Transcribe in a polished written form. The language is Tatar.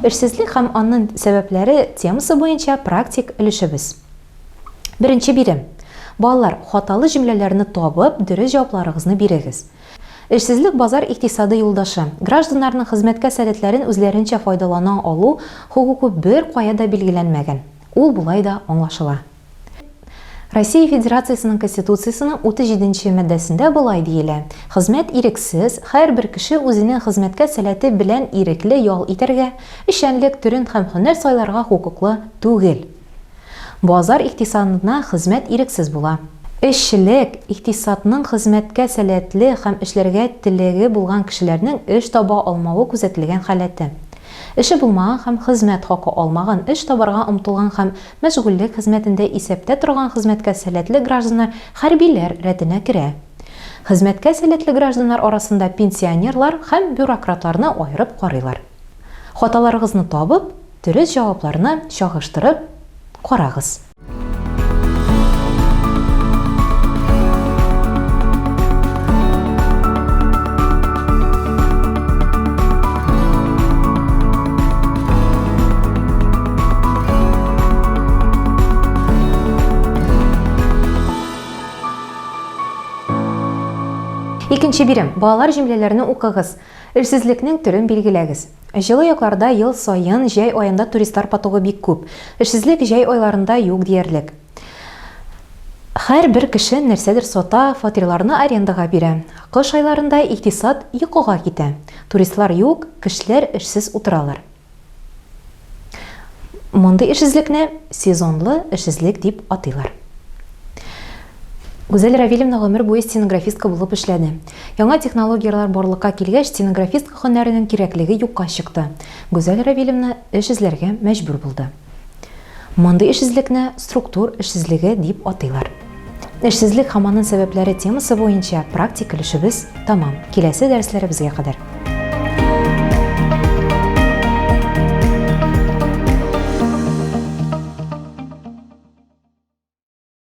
Эшсезлек һәм аның сәбәпләре темасы буенча практик өлешебез. Беренче бирем. Балалар, хаталы җөмләләрне табып, дөрес җавапларыгызны бирегез. Эшсезлек базар икътисады юлдашы. Гражданнарның хезмәткә сәләтләрен үзләренчә файдалана алу хокукы беркая да билгеләнмәгән. Ул болай да аңлашыла. Россия Федерациясенең Конституциясенең 37 нче маддәсендә болай диелә, Хезмәт ирексез, һәрбер кеше үзенең хезмәткә сәләте белән ирекле ял итәргә, эшчәнлек төрен һәм һөнәр сайларга хокуклы түгел. Базар икътисадында хезмәт ирексез була. Эшчелек, икътисадның хезмәткә сәләтле һәм эшләргә теләге булган кешеләрнең эш таба алмавы күзәтелгән халәте. Эше булмаган һәм хезмәт хакы алмаган, эш табарга омтылган һәм мәшгульлек хезмәтендә исәптә торган хезмәткә сәләтле гражданнар хәрбиләр рәтенә керә. Хезмәткә сәләтле гражданнар арасында пенсионерлар һәм бюрократларны аерып карыйлар. Хаталарыгызны табып, дөрес җавапларны чагыштырып карагыз. Икенче бирем. Балалар җөмләләрне укыгыз. Эшсезлекнең төрен билгеләгез. Җылы якларда ел саен җәй аенда туристлар потогы бик күп. Эшсезлек җәй айларында юк диярлек. Һәрбер кеше нәрсәдер сата, фатирларны арендага бирә. Кыш айларында икътисад йокыга китә. Туристлар юк, кешеләр эшсез утыралар. Мондый эшсезлекне сезонлы эшсезлек дип атыйлар. Гүзәл Равилевна гомер буе стенографистка булып эшләде. Яңа технологияләр барлыкка килгәч, стенографистка һөнәренең кирәклеге юкка чыкты. Гүзәл Равилевна эш эзләргә мәҗбүр булды. Мондый эшсезлекне структур эшсезлеге дип атыйлар. Эшсезлек һәм аның сәбәпләре темасы буенча практик өлешебез тәмам. Киләсе дәресләребезгә кадәр.